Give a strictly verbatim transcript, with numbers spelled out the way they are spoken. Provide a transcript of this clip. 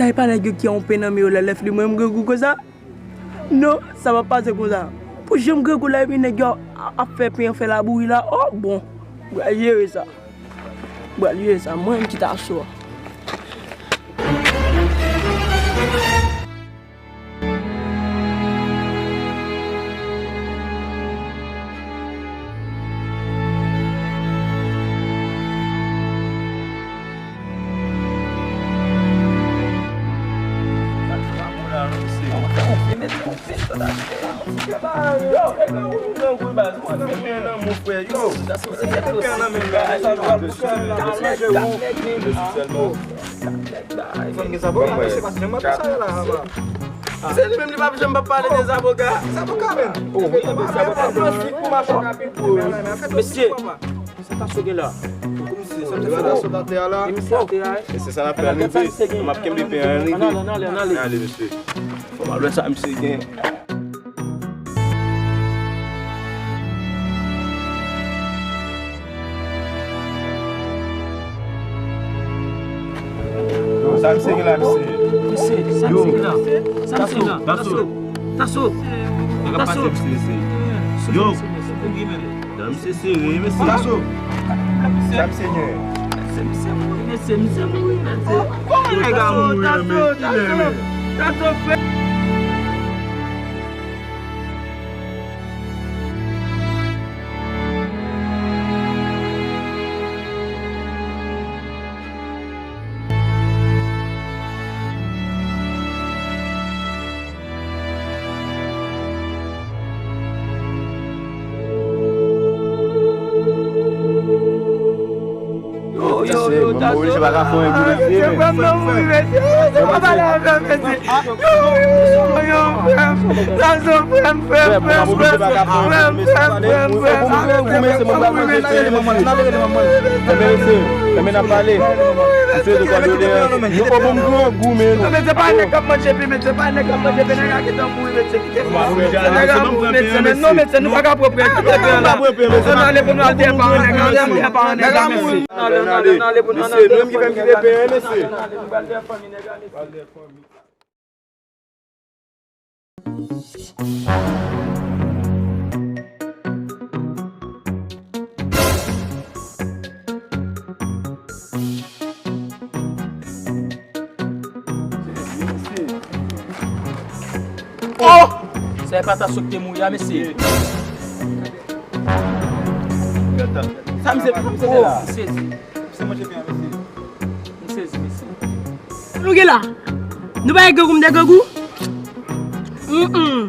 Sa e pa nèg yo ki gen yon pen nan men yo lè lèf li mwen m grangou konsa? Non, sa p ap pase konsa. Pou jan m grangou la epi nèg yo ap fè pen an fè labouri la, o bon. M pral jere sa. M pral jere sa, mwen menm ki t aso a. Se li menm li p ap janm p ap pale de zaboka. Zaboka menm. Mesye, sa Taso gen la? Mesye, sa Taso atè a la. Mesye, sa n ap fè, ann rive. M ap kenbe pen an, ann rive. Ann ale, ann ale, ann ale. Ann ale, mesye. Fò m al wè sa misye gen. Yo, sa misye gen la, mesye? Mesye, sa misye gen la? Sa misye gen la? Taso, Taso. Taso. Sa k ap pase, mesye, mesye? Yo. Mesye, mesye, mesye. Mesye sere, mesye. Taso. Sa misye gen? Mesye, misye mouri, mesye, misye mouri, mesye. Kòman nèg la mouri, Taso, Taso, Taso, frè. Yo, yo, yo, Taso. Mesye, pa ka fè yon gou mesye. Mesye, frè m nan mouri, mesye. Mesye, pa pale avè m, mesye. Yo, yo, yo, yo, frè m. Taso, frè m, frè m, frè m, frè m. Frè m, frè m, frè m, frè m. Mesye, mwen pral manje pen. Enben, mesye, enben n ap pale. Mesye, de kòdoneyans. Yo, o bon, m grangou, men. Mesye, pa nèg k ap manje pen, mesye, pa nèg k ap manje pen, nèg la gentan mouri, mesye. Nèg la mouri, mesye, men non, mesye, nou pa ka pran pen. Ann ale pou nou al dèyè paran nèg la, ann ale pou nou al dèyè paran nèg la, mesye. Ann ale, ann ale, ann ale pou nou al dèyè paran nèg la. Mesye, nou menm ki fè m kite pen an, mesye. Oh! Sa e pa Taso ki te mouri a, mesye. Sa misye, sa misye te la? M sezi. M sezi, mesye. Nou gen la. Nou pa gen grangou, m de grangou. Mm, mm.